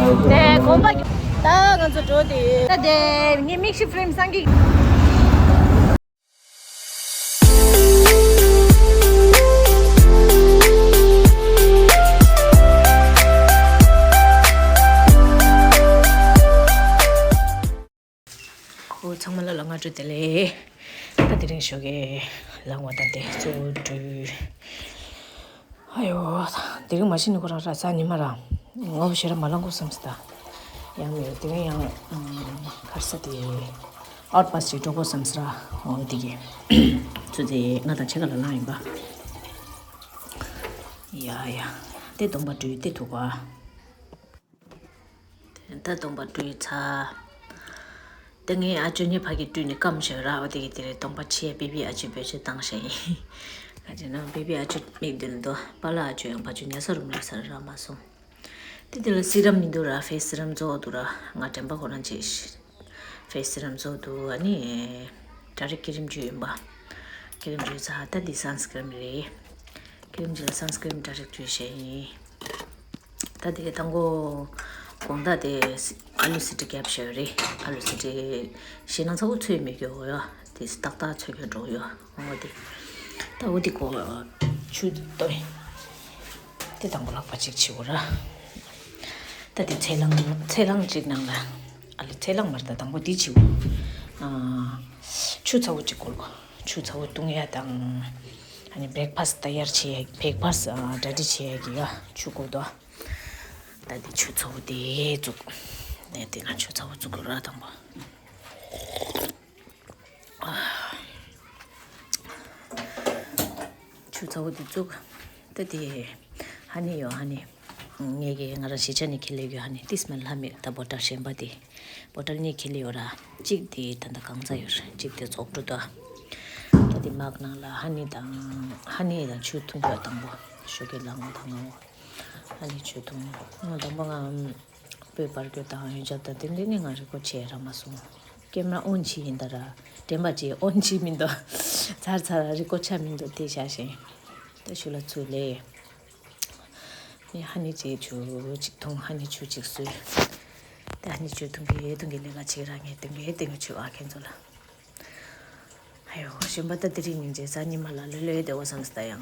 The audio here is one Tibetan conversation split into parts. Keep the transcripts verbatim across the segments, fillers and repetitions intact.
དེ་དགོན་པ་ད་ང་ཚོ་འགྲོ་དེ་ད་དེ་ངའི་མིག་ཤི་ཕི་ལིམ་སང་གི་ཨོ་ཚང་མ་ལ་ལ་སྔ་དྲོ་བདེ་ལེགས། ད་དེ་རིང་ཞོགས་ཀས་ལངས་པ་ད་དེ་གཙོ་བོ་འགྲོས། ཨ་ཡོ། དེ་རིང་མ་ཤི་ནི་ཁོ་རང་ར་ས་ཉི་མ་ར། ང་བོ་ཞེ་ར་མ་ལངས་གོ་བསམ་སི་ད། ཡང་མེད་དེ་རིང་ཡང་ཁར་ས་དེ། ཨའུཊ་པ་སི་ཅིག་འགྲོ་གོ་བསམ་སི་ར། འོ་དེ་གི་ཚུ་དེ་ང་དང་ཆེ་ག་ལ་ལངས་ཡིན་པ། ཡ་ཡ། དེ་སྟོང་པ་འགྲོས་དེ་ཐུག་པ། དེ་ད་སྟོང་པ་བཀྲུས་ཚར། དེ་ངའི་ཨ་ཅོ་ཉེ་ཕ་གི་བཀྲུས་ནས་སྐམ་བཞག་ར། འོ་དེ་གི་དེ་རེད་སྟོང་པ་ཆེ་བེ་བི་ཨ་ཅོ་བེད་སྤྱོད་བཏང་བཞག་ཡིན། ག་ཅེ་ན་བེ་བི་ཨ་ཅོ་མིག་འདི་ལ་འདུག་པཱ་ལགས་ཨ་ཅོ་ཡང་ཕ་ཅོ་ཉལ་ས་རུམ་ལ་ས་ར་མ་སོང་། དེ་དེ་ལ་སི་རམ་མི་འདུག་ར་ཕེ་སི་སི་རམ་བཙོག་འདུག་ར་ང་དྲན་པ་ཁོ་རང་བྱེད་ཤི། ཕེ་སི་སི་རམ་བཙོག་འདུག་ཨ་ནི། ད་རེས་ཀི་རིམ་བཅུ་ཡིན་པ། ཀི་རིམ་བཅུ་ཚར་ད་འདི་སན་སི་ཀི་རིམ་རེད། ཀི་རིམ་བཅུ་ལ་སན་སི་ཀི་རིམ་ད་རེས་བཅུ་བྱས་ཡིན། ད་དེ་དང་པོ་དགོང་དག་དེ་ཨ་ལུ་སི་ཏི་བརྒྱབ་བཞག་རེད། ཨ་ལུ་སི་ཏི་ཞེད་སྣང་ཚ་བོ་ཚོས་མི་དགོས་ཡོ། དེ་ཏག་ཏག་ཚོས་གོ་འགྲོ་ཡོ། འོ་དེ་ད་འོ་དེ་གོ་ཆུ་ཏོ་དེ་དང་པོ་ལག་པ་གཅིག་བྱེད་དགོས་ར། ད་དེ་ཚལ་སླང་ཚལ་སླང་གཅིག་ནང་ལ་ཨ་ལེ་ཚལ་སླང་མར་ད་དང་པོ་དེ་བྱེད་དགོས། ཆུ་ཚ་བོ་གཅིག་བསྐོལ་དགོས། ཆུ་ཚ་བོ་བཏུང་ཡ་དང་། ཨ་ནི་བྷེ་རེག་ཕ་སི་ཏི་ཏ་ཡར་བྱེད་ཡ་བྷེ་རེག་ཕ་སི་ཏི་གྲ་སྒྲིག་བྱེད་ཡ་གི་ཡ་ཆུ་བསྐོལ་དོ། ད་དེ་ཆུ་ཚ་བོ་དེ་བཙུགས། ནས་དེ་ན་ཆུ་ཚ་བོ་བཙུགས་དགོས་ར་དང་པོ། ཆུ་ཚ་བོ་དེ་བཙུགས། ད་དེ་ཧ་ནི་ཡོད་ཧ་ནི། ངས་ཀྱི་ང་རང་གཞིས་ཆགས་ནས་ཁྱེར་སླེབས་ཡོད་ཧ་ནི་ཏིས་མ་ལྷ་མེད་ད་བོ་ཊལ་གཞན་པ་དེ། བོ་ཊལ་གཉིས་ཁྱེར་སླེབས་ཡོད་ར། གཅིག་དེ་ད་ལྟ་གང་ཚ་ཡོད་ར་གཅིག་དེ་ཚོགས་འགྲོ་ད། ད་དེ་མག་ནང་ལ་ཧ་ནི་དང་ཧ་ནི་དང་ཆུ་འཐུང་གི་ཡོད་དང་པོ། ཞོགས་ཀས་ལངས་དང་ང་བོ། ཧ་ནི་ཆུ་འཐུང་། ང་དང་པོ་ང་། སྤོས་པར་སྐྱོ་དང་ཡོན་ཆབ་དང་དེ་འདྲས་ནི་ང་རེ་སྐོར་བྱས་ར་མ་སོང་། ཀེམ་ར་ཨོན་བྱས་ཡིན་ད་ར། དྲན་པ་བྱས་ཨོན་བྱས་མི་འདུག་ཚར་ཚར་ར་རེ་སྐོར་ཆ་མི་འདུག་དེ་བཞག་ཞིང་། ད་ཤུ་ལ་ཚུར་ལས། ནི་ཧ་ནི་ཅིག་ཆུ་ཅིག་འཐུང་ཧ་ནི་ཆུ་ཅིག་བཟོས། ད་ཧ་ནི་ཆུ་འཐུང་གི་འཐུང་གི་ལས་ཀ་བྱེད་ར་ངས་འཐུང་གི་འཐུང་གི་ཆུ་བ་ཁན་ཚོ་ལ། ཨ་ཡོ་གཞན་པ་ད་དེ་རིང་ཉིན་རྗེས་གཟའ་ཉི་མ་ལ་ལོས་ལོས་བདེ་བོ་བསམ་སྟ་ཡང་།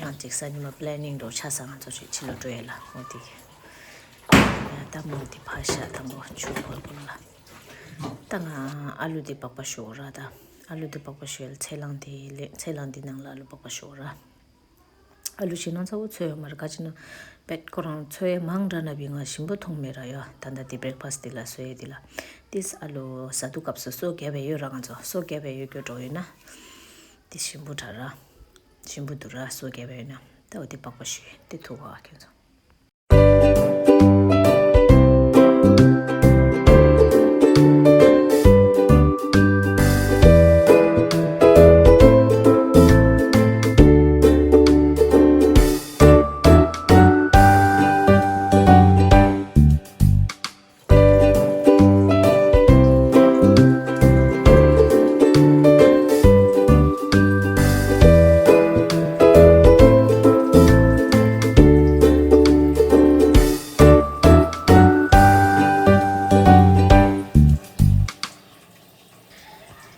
ཡང་ཅིག་གཟའ་ཉི་མ་པི་ལེ་ནིང་འགྲོ་ཆ་ས་ང་ཚོ་ཞིག་ཕྱི་ལོགས་འགྲོ་ཡས་ལ་འོ་དེ། ཡ་ད་མོ་དེ་ཕ་ཤ་དང་པོ་ཆུ་ཕོར་པོ་ལ། ད་ང་ཨ་ལུ་དེ་པགས་པ་ཞོག་ར་ད། ཨ་ལུ་དེ་པགས་པ་ཞོག་ཡས་ལ་ཚལ་སླང་དེ་ལས་ཚལ་སླང་དེ་ནང་ལ་ཨ་ལུ་པགས་པ་ཞོག་ར། ཨ་ལུ་ཞེད་སྣང་ཚ་བོ་ཚོས་ཡོད་མ་རེད་ག་ཅི་ན། པེད་ཁོ་རང་ཚོས་མང་དྲགས་ན་བི་ང་ཞིམ་པོ་མཐོང་མེད་ར་ཡོད་ད་ལྟ་དེ་བྷེ་རེག་ཕ་སི་ཊི་དེ་ལ་བཟོས་ཡས་དེ་ལ། ཏིས་ཨ་ལུ་ཟ་དུས་སྐབས་སུ་སོ་བརྒྱབ་པའི་ཡོད་ར་ང་ཚོ་སོ་བརྒྱབ་པའི་ཡོད་སྐྱོ་འགྲོ་ཡོད་ན། ཏིས་ཞིམ་པོ་དྲགས་ར། ཞིམ་པོ་འདུག་ར་སོ་བརྒྱབ་པའི་ཡོད་ན། ད་འོ་དེ་པགས་པ་ཞུས་དེ་ཐུག་གོ་ཨ་ཁྱོད་ཚོ།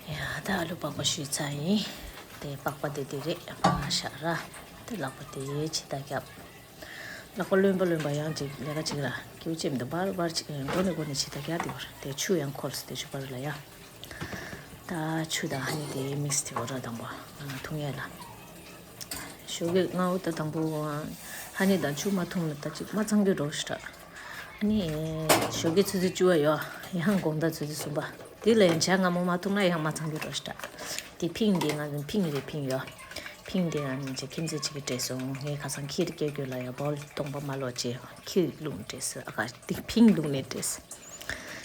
ཡ་ད་ཨ་ལུ་པགས་པ་བཤུས་ཚར་ཡིན། དེ་པགས་པ་དེ་དེ་རེད་ཕ་ཤ་ར། དེ་ལག་པ་དེ་ཕྱི་ད་རྒྱབ། ལག་པ་རློན་པ་རློན་པ་ཡང་ཅིག་ལས་ཀ་ཅིག་ར་ཁྱེའུ་ཅེམ་དང་བར་བར་ཅིག་མགོ་ནས་མགོ་ནས་ཕྱི་ད་རྒྱབ་དེ་བར་དེ་ཆུ་ཡང་འཁོར་སོང་དེ་ཆུ་བར་ལ་ཡ། ད་ཆུ་དང་ཧ་ནི་དེ་མིག་སི་དེ་བོ་ར་དང་པོ་འཐུང་ཡ་ལ། ཞོགས་ཀས་སྔ་པོ་ད་དང་པོ་ཧ་ནི་དང་ཆུ་མ་འཐུང་ན་ད་ཅིག་མ་ཚང་གི་འགྲོ་ཤི་ད། ཨ་ནི། ཞོགས་ཀས་ཆུ་ཚོད་བཅུ་པ་ཡོད། ཡང་དགོང་དག་ཆུ་ཚོད་གསུམ་པ། དེ་ལ་ཡང་ཇ་མངར་མོ་མ་འཐུང་ན་ཡང་མ་ཚང་གི་འགྲོ་ཤི་ད། དེ་ཕིང་དེ་ང་ཚོ་ཕིང་རེད་ཕིང་ཡོད། ཕིང་དེ་ང་ནི་ཅིག་ཁྱིམ་མཚེས་གཅིག་གིས་སྤྲད་སོང་ངས་ཁ་སང་ཁྱི་རེ་སྐྱེ་རྒྱུ་ལ་ཡང་བོལ་སྟོང་པ་མ་ལོག་ཅེས་ཁྱི་བླུགས་ནས་སྤྲད་སོང་ཨ་ཁ་དེ་ཕིང་བླུགས་ནས་སྤྲད་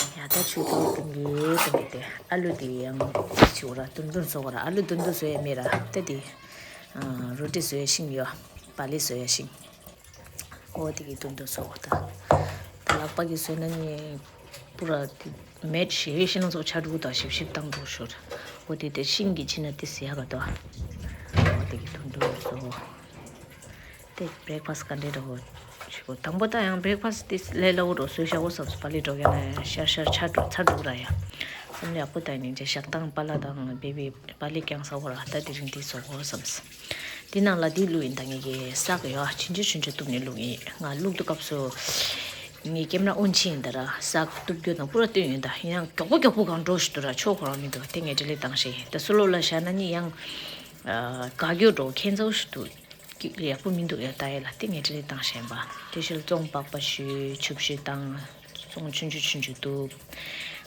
སོང་། ཡ་ད་ཆུ་ཐོག་ཏུ་འགྱེལ་ཏུ་འགྱེལ་ཏེ་ཨ་ལུ་དེ་ཡང་ཅིག་བྱེད་དགོས་ར་དུན་དུན་བཟོ་དགོས་ར་ཨ་ལུ་དུན་དུན་བཟོ་ཡ་མེད་ར་ད་དེ། རོ་ཏི་བཟོ་ཡ་ཤིང་ཡོད། བག་ལེབ་བཟོ་ཡ་ཤིང་། ཨོ་དེ་གི་དུན་དུན་བཟོ་དགོས་ད། ད་ལག་པ་གི་བཟོས་ན་ནི། པུ་ར་དེ་མེད་ཞེ་ཤི་ན་ཚོ་ཆ་དྲུག་དང་ཞིབ་ཞིབ་བཏང་འདུག་ཤོར། ཨོ་དེ་དེ་ཤིང་གི་ཕྱི་ན་དེ་ཟེར་ཡ་ག་ད། ཨོ་དེ་གི་དུན་དུན་བཟོ། དེ་བྷི་རེག་ཕ་སི་ག་འདྲས་འགྲོ་གོ། ཆུ་ དང་པོ་ད་ཡང་བྷེ་རེག་ཕ་སི་ཊི་དེ་ལས་སླ་བོ་རུ་བཟོས་བཞག་འོ་བསམས། པ་ལི་འགྲོ་མཁན་ལ་ཡང་ཤར་ཤར་ཆ་འགྲོ་ཚར་འདུག་ར་ཡ། བསམ་བློ་ཡག་པོ་བཏང་ནས་རྗེས་ཞག་དང་པ་ལགས་དང་བེ་བི་པ་ལི་རྐྱང་ཟ་བོ་ར། ད་དེ་རིང་དེ་བཟོ་དགོས་བསམས། དེ་ནང་ལ་དེ་བླུགས་ཡིན། ད་ངེད་ཀྱི་སག་ཡོད་ཆུང་ཆུང་ཆུང་ཆུང་གཏུབ་ནས་བླུགས་ཡིན། ང་བླུགས་དུས་སྐབས་སུ་ངའི་ཀེམ་ར་ཨོན་ཕྱིན་ཡིན། ད་ར་སག་གཏུབ་རྒྱུ་དང་པུ་ར་བཏོན་ཡོད། ད་ཡིན་ཡང་མགྱོགས་པོ་མགྱོགས་པོ་གང་འགྲོ་ཞིག་འདུག་ར། ཆོག་ཁོ་རང་མི་འདུག་དེ་ངས་ཌི་ལིཊ་བཏང་ཤེས་ཡིན། ད་སུ་ལོ་ལ་བཞག་ན་ནི་ཡང་དགའ་སྐྱོ་འགྲོ་ཁྱད་མཚར་ཞིག་འདུག་ཡག་པོ་མི་འདུག་ཡ། ད་ཡ་ལ་དེ་ངས་ཌི་ལིཊ་བཏང་ཤེས་ཡིན་པ། དེ་ཕྱིར་བཙོང་པགས་པ་བཤུས་ཆུ་བཤུས་བཏང་། བཙོང་ཆུང་ཆུང་ཆུང་ཆུང་གཏུབ།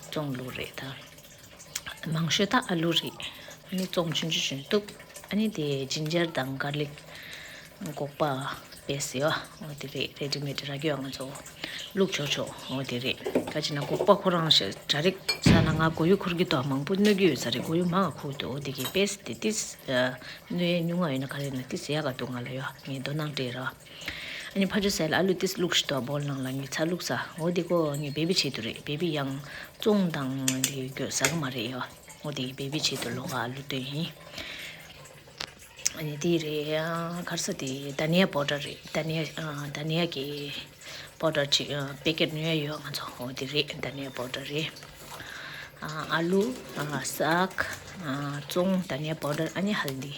བཙོང་ལུག་རེད་ད། མང་ཤོས་ད་ཨ་ལུ་རེད། ཨ་ནི་བཙོང་ཆུང་ཆུང་ཆུང་གཏུབ། ཨ་ནི་དེ་ཇིན་ཇར་དང་གར་ལིག་སྒོག་པ་པེ་སི་ཡོད། འོ་དེ་རེད། རེ་ཌི་མེཌ་རག་གི་ཡོད་ང་ཚོ། བླུགས་ཆོག་ཆོག་འོ་དེ་རེད། ག་ཅི་ན་སྒོག་པ་ཁོ་རང་ཞིག་གྲ་རིག་ས་ན་ང་མགོ་ཡུ་འཁོར་གི་དོ། མང་པོ་གནོད་ཀྱི་ཡོད་ས་རེད། མགོ་ཡུ་མང་ང་འཁོར་གི་འདུག་འོ་དེ་གི་པེ་སི་དེ་ཏིས་གནོད་ཡས་ཉུང་ང་ཡོད་ན་ག་རེ་ན་ཏིས་ཡག་ག་འདུག་ང་ལ་ཡོད། ངས་དོ་སྣང་སྤྲད་ར། ཨ་ནི་ཕ་ཇོ་སེལ་ཨ་ལུ་ཏིས་བླུགས་ཤི་ཏོ་བོལ་ནང་ལ་ངས་ཚ་བླུགས་ས། འོ་དེ་ཀོ་ངས་བེ་བི་ཆེད་དུ་རེད། བེ་བི་ཡང་བཙོང་དང་དེ་གོ་ཟ་གི་མ་རེད་ཡོ། འོ་དེ་བེ་བི་ཆེད་དུ་ལོག་ཨ་ལུ་སྟོན་ཡིན། ཨ་ནི་དེ་རེད། ཨ་གར་ས་དེ་དྷ་ནི་ཡ་པའུ་ཌར་རེད། དྷ་ནི་ཡ་ཨ་དྷ་ནི་ཡ་གི་པའུ་ཌར་ཅིག་ཨ་པེ་ཀེཊ་ཉོས་ཡོད་ང་ཚོ། འོ་དེ་རེད། དྷ་ནི་ཡ་པའུ་ཌར་རེད། ཨ་ཨ་ལུ་ཨ་སག་ཨ་བཙོང་དྷ་ནི་ཡ་པའུ་ཌར་ཨ་ནི་ཧལ་དི།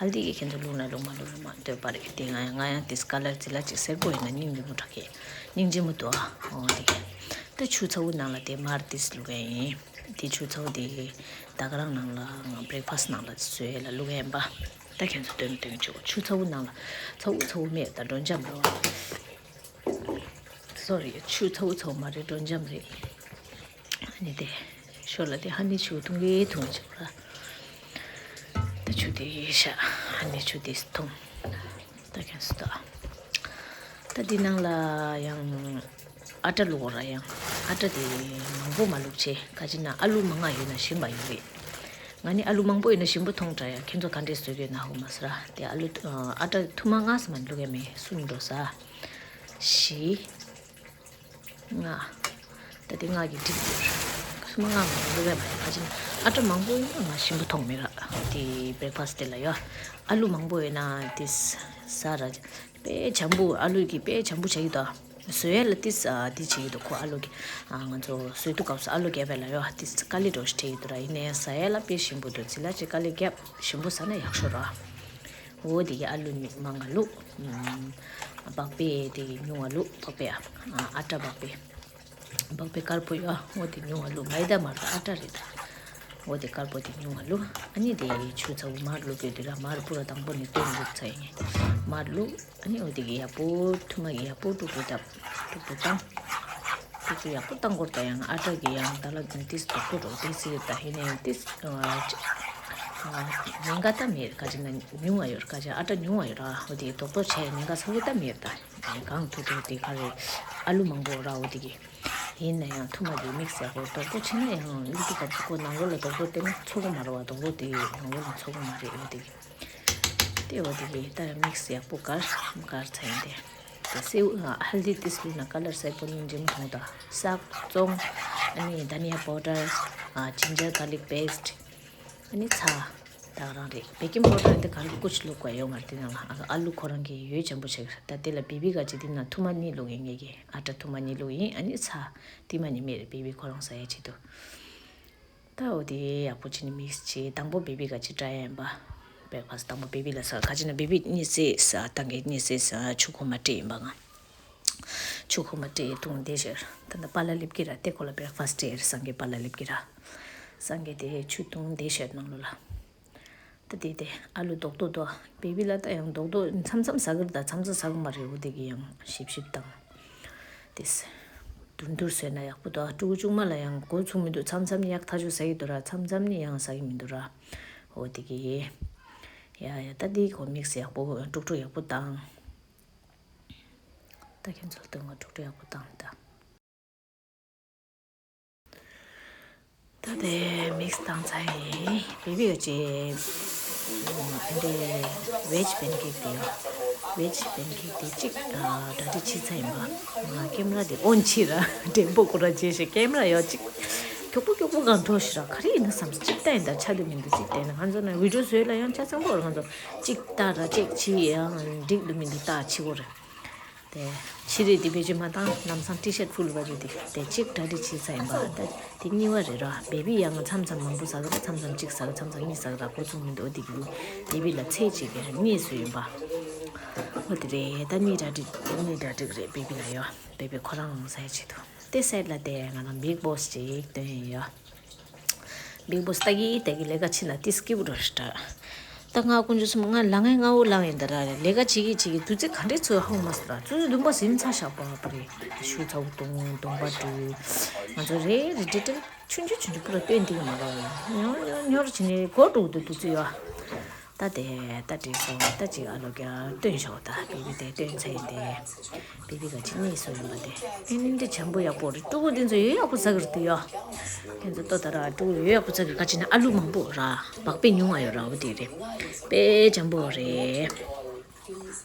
ཧལ་དི་གི་ཁྱེད་ཚོ་བླུགས་ན་བླུགས་མ་བླུགས་ན་མ་འདོད་པ་རེད། དེ་ང་ཡང་ང་ཡང་དེ་ཀ་ལར་ཅི་ལ་ཅིག་སེར་པོ་ཡིན་ན་སྙིང་རྗེ་མོ་དྲག་གི། སྙིང་རྗེ་མོ་འདུག་ཨ། འོ་དེ་ད་ཆུ་ཚ་བོ་ནང་ལ་དེ་མར་དིས་བླུགས་ཡ་ཡིན། དེ་ཆུ་ཚ་བོ་དེ་ད་ག་རང་ནང་ལ་ང་བྷེ་རེག་ཕ་སི་ནང་ལ་བཟོས་ལ་བླུགས་ཡ་ཡིན་པ། ད་ཁྱེད་ཚོ་སྟོན་སྟོན་ཆོག་ཆུ་ཚ་བོ་ནང་ལ་ཚ་བོ་ཚ་བོ་མེད་ད་སྒྲོ་འཇམ་རེད་བ། སོ་རི། ཆུ་ཚ་བོ་ཚ་བོ་མ་རེད། སྒྲོ་འཇམ་རེད། ཨ་ནི་དེ་ཞོར་ལ་དེ་ཧ་ནི་ཆུ་འཐུང་གི་འཐུང་གི་བྱེད་པ། ད་ཆུ་དེ་ཤ་ཧ་ནི་ཆུ་དེ་འཐུང་། ད་ཁྱེད་སུ་ད། ད་འདི་ནང་ལ་ཡང་ཨ་ཏྲ་བླུགས་ར་ཡང་། ཨ་ཏྲ་དེ་མང་པོ་མ་བླུགས་བྱས། ག་ཅི་ན་ཨ་ལུ་མང་ང་ཡོད་ན་ཞིམ་པ་ཡོད་རེད། ང་ནི་ཨ་ལུ་མང་པོ་ཡོད་ན་ཞིམ་པོ་མཐོང་དྲ་ཡ། ཁྱེད་ཚོ་ག་འདྲས་བཟོས་གི་ན་ཧོ་མ་ས་ར། དེ་ཨ་ལུ་ཨ་ཏྲ་ཐུ་མ་ང་ས་མ་བླུགས་ཡ་མེད་གསུམ་འགྲོ་ས། བཞི། ལྔ། ད་དེ་ལྔ་གི་འགྲིག་འདུག་སོ་མ་ལྔ་མ་འགྲོ་བས་མ་རེད། ཁ་ཅིག་ཨ་ཏྲ་མང་པོ་ཡོད་ན་ང་ཞིམ་པོ་མཐོང་མེད་ར། དེ་བྷེ་རེག་ཕ་སི་དེ་ལ་ཡོད། ཨ་ལུ་མང་པོ་ཡོད་ན་དེ་ཟ་ར། དཔེ་བྱམས་པོ་ཨ་ལུ་གི་དཔེ་བྱམས་པོ་བྱེད་ཀྱི་འདུག་བཟོ་ཡ་ལ་དེ་ཟ་དེ་བྱེད་ཀྱི་འདུག་ཁོ་ཨ་ལུ་གི་ང་ཚོ་བཟོ་དུས་སྐབས་སུ་ཨ་ལུ་རྒྱབ་པའི་ལ་ཡོད་དེ་དཀའ་ལས་འགྲོ་ཞིག་འཕྲད་ཀྱི་འདུག་ར། ཡིན་ནའི་ཟ་ཡ་ལ་དཔེ་ཞིམ་པོ་འདུག་ཚི་ལ་ཅིག་དཀའ་ལས་རྒྱབ་ཞིམ་པོ་ཟ་ན་ཡག་ཤོས་ར། འོ་དེ་གི་ཨ་ལུ་མང་ང་བླུགས། སྦག་པའི་དེ་ཉུང་ང་བླུགས། སྦག་པའི་ཨ་ཨ་ཏྲ་སྦག་པའི། སྦག་པའི་དཀར་པོ་ཡོད། འོ་དེ་ཉུང་ང་བླུགས། མའི་ད་མར་ད་ཨ་ཏྲ་རེད་ད། འོ་དེ་དཀར་པོ་དེ་ཉུང་ང་བླུགས། ཨ་ནི་དེ་ཆུ་ཚ་བོ་མར་བླུགས་དགོས་དུས་ར་མར་པུ་ར་དང་པོ་ནས་བཏོན་བླུགས་ཚ་ཡིན། མར་བླུགས། ཨ་ནི་འོ་དེ་གི་ཡག་པོ་ཐུ་མ་གི་ཡག་པོ་དཀྲུག་དཀྲུག་བཏབ། དཀྲུག་དཀྲུག་བཏང་། དཀྲུག་དཀྲུག་ཡག་པོ་བཏང་དགོས་ད། ཡང་ཨ་ཏྲ་གི་ཡང་ད་ལ་ཏིས་དོག་པོ་འགྲོ་ཏིས་ཡོད་ད། ཡིན་ནའི་ཏིས་ཉེན་ཁ་ད་མེད། ག་ཅི་ན་ཉུང་ང་ཡོད། ག་ཅི་ཨ་ཏྲ་ཉུང་ང་ཡོད་ར། འོ་དེ་དོག་པོ་བྱས་ཉེན་ཁ་ཚ་བོ་ད་མེད་ད། གང་ཐུག་ཐུག་དེ་ག་རེ་ཨ་ལུ་མང་པོ་ར། འོ་དེ་གི་ཡིན་ན་ཡང་ཐུ་མ་གི་མིག་སི་ཡག་པོ་དོག་པོ་བྱས་ན་ཡང་ལུག་ཏུ་ག་ཚོད་ཁོ་ནང་ལོགས་ལ་དོག་པོ་བལྟས་ན་ཚོ་གོ་མ་ར་བ། དོག་པོ་དེ་ནང་ལོགས་ལ་ཚོ་གོ་མ་རེད། འོ་དེ་གི། དེ་འོ་དེ་གི་ད་མིག་སི་ཡག་པོ་དཀར་དཀར་ཚ་ཡིན་ཏེ། དེ་སེའུ་ཧལ་དི་ཏིས་བླུགས་ན་ཀ་ལར་སེར་པོ་སྙིང་རྗེ་མོ་མཐོང་ད། སག་བཙོང་། ཨ་ནི་དྷ་ནི་ཡ་པའུ་ཌར། ཨ་ཇིན་ཇར་གར་ལིག་པེ་སི་ཊི། ཨ་ནི་ཚྭ། ད་ག་རང་རེད། བེ་ཀིང་པའུ་ཌར་འདི་ག་རེ་ཀུ་ཅི་བླུགས་དགོས་ཡོད་མ་རེད། དེ་ནང་ལ་ཨ་ཨ་ལུ་ཁོ་རང་གི་ཡོད་ཅན་པོ་ཆགས་ད། དེ་ལ་བེ་བི་ག་ཅི་དེ་ན་ཐུ་མ་གཉིས་བླུགས་ཡིན་ངེས་ཀྱི། ཨ་ཏྲ་ཐུ་མ་གཉིས་བླུགས་ཡིན། ཨ་ནི་ཚྭ་དེ་མ་གཉིས་མེད་རེད། བེ་བི་ཁོ་རང་ཟ་ཡ་ཆེད་དུ། ད་འོ་དེ་ཡག་པོ་བྱས་ནས་མིག་སི་བྱས། དང་པོ་བེ་བི་ག་ཅི་ཏྲ་ཡ་ཡིན་པ། བེ་རེག་ཕ་སི་དང་པོ་བེ་བི་ལ་ཟ། ག་ཅི་ན་བེ་བི་གཉིད་སད་ཟ་བཏང་གི་གཉིད་སད་ཟ་ཆུ་ཁོལ་མ་སྤྲད་ཡིན་པ། ང་ཆུ་ཁོལ་མ་སྤྲད་བཏུང་བསྡད་ཤག་ད་ལྟ་པཱ་ལགས་སླེབས་ཀྱི་ར། དེ་ཁོ་ལ་བེ་རེག་ཕ་སི་སྤྲད་ཡ་རེད། སངས་རྒྱས་པཱ་ལགས་སླེབས་ཀྱི་ར། སངས་རྒྱས་དེ་ཆུ་བཏུང་བསྡད་ཤག་ནང་ལོགས་ལ། ད་དེ་དེ་ཨ་ལུ་རྡོག་རྡོག་འདུག་བེ་བི་ལ་ད་ཡང་རྡོག་རྡོག་མཚམས་མཚམས་ཟ་གི་རེད། ད་མཚམས་མཚམས་ཟ་གི་མ་རེད། འོ་དེ་གི་ཡང་ཞིབ་ཞིབ་བཏང་། དེ་སེ། དུར་དུར་བཟོས་ན་ཡག་པོ་འདུག་ཕྲུ་གུ་ཆུང་མ་ལ་ཡང་འགོ་ཚུགས་མི་འདུག་མཚམས་མཚམས་ནི་ཡག་ཐག་ཆོད་ཟ་གི་འདུག་ར། མཚམས་མཚམས་ནི་ཡང་ཟ་གི་མི་འདུག་ར། འོ་དེ་གི། ཡ་ཡ་ད་དེ་གོ་མིག་སི་ཡག་པོ་དཀྲུག་དཀྲུག་ཡག་པོ་བཏང་། ད་ཁྱེད་ཚོ་སྟོན་གོ་དཀྲུག་དཀྲུག་ཡག་པོ་བཏང་ད། ད་དེ་མིག་སི་བཏང་ཚར་ཡིན། བེ་བི་ཡོད་ཅེ། འདི་ཝེཇ་པན་ཀེག་དེ་ཡོད། ཝེཇ་པན་ཀེག་དེ་གཅིག་གྲ་སྒྲིག་བྱས་ཚར་ཡིན་པ། ང་ཀེམ་ར་དེ་ཨོན་བྱས་ར། འགྲེང་པོ་ཁོ་ར་བྱས་ཤག་ཀེམ་ར་ཡོད་གཅིག་མགྱོགས་པོ་མགྱོགས་པོ་གང་འགྲོ་ཞིག་ར། ག་རེ་ཡིན་ན་བསམ་སོང་། གཅིག་ལྟ་ཡིན་ད་ཆ་དུ་མི་འདུག་གཅིག་ལྟ་ཡིན་ན་ང་ཚོ་ན་བི་ཌིའོ་བཟོས་ལ་ཡང་ཆ་ཚང་པོ་ར། ང་ཚོ་གཅིག་ལྟ་ར་གཅིག་བྱས་ཡང་འགྲིག་འདུག་མི་འདུག་ལྟ་བྱེད་དགོས་རེད། དེ་ཕྱི་རེད་དེ་བེད་སྤྱོད་མ་བཏང་། ལམ་སང་ཊི་ཤར་ཕུལ་བ་རེད་དེ། དེ་གཅིག་གྲ་སྒྲིག་བྱས་ཚར་ཡིན་པ། ད་དེ་གཉིས་པ་རེད་ར། བེ་བི་ཡང་མཚམས་མཚམས་མང་པོ་ཟ་གི་ར། མཚམས་མཚམས་གཅིག་ཟ་གི། མཚམས་མཚམས་གཉིས་ཟ་གི་ར། འགོ་ཚུགས་མི་འདུག་འོ་དེ་གི་བེ་བི་ལ་ཚད་གཅིག་གི་གཉིས་བཟོས་ཡིན་པ། འོ་དེ་རེད། ད་གཉིས་གྲ་སྒྲིག་གཉིས་གྲ་སྒྲིག་རེད། བེ་བི་ལ་ཡོད། བེ་བི་ཁོ་རང་ཟ་ཡ་ཆེད་དུ། དེ་སའིཌ་ལ་དེ་ང་རང་བིག་བོས་ཅིག་སྟོན་ཡ་ཡོད། བིག་བོས་ལྟ་གི་ལྟ་གི་ལས་ཀ་ཕྱིན་ན་ཏིས་སྐྱིད་པོ་འགྲོ་ཤི་ད། ད་ང་དཀོན་མཆོག་གསུམ། ང་ལ་ངའི་སྔ་བོ་ལངས་ཡིན་ད་ར། ལས་ཀ་བྱེད་ཀྱི་བྱེད་ཀྱི་བདུད་རྩི་ག་འདྲས་ཚོས་ཧ་གོ་མ་སོང་ར། ཙུ་ཙུ་བདུན་པ་ཟིན་ཚ་ཤག་པ་པ་རེད། ཤུ་ཚ་བོ་བཏུང་། གདོང་པ་བཀྲུས། ང་ཚོ་རེ་རེ་ཏིལ་ཏིལ་ཆུང་ཆུང་ཆུང་ཆུང་པུ་ར་སྟོན་འདི་གི་མ་ར། ཉོར་ཉོར་ཉོར་བྱས་ནས་གོ་འགྲོ་འདུག་བདུད་རྩི་ཡོད། ད་དེ་ད་བྲིས་སོང་། ད་ཅིག་ཨ་ལོ་རྒྱ་སྟོན་ཤོག་ད་བི་བི་དེ་སྟོན་ཚེ་དེ། བི་བི་ག་ཅིག་གཉིས་སུ་ཡིན་པ་དེ། ཨེ་འདི་བྱམས་པོ་ཡག་པོ་རེད། ཕྲུ་གུ་འདི་ཚོ་ཡོད་ཡག་པོ་ཟ་གི་རེད་དུ་ཡ། ཁྱེད་ཚོ་ལྟོས་ད་ར། ཕྲུ་གུ་ཡོད་ཡག་པོ་ཟ་གི། ག་ཅིག་ན་ཨ་ལུ་མང་པོ་ར། བག་ཕེབས་ཉུང་བ་ཡོད་ར། འོ་དེ་རེད། དཔེ་བྱམས་པོ་རེད།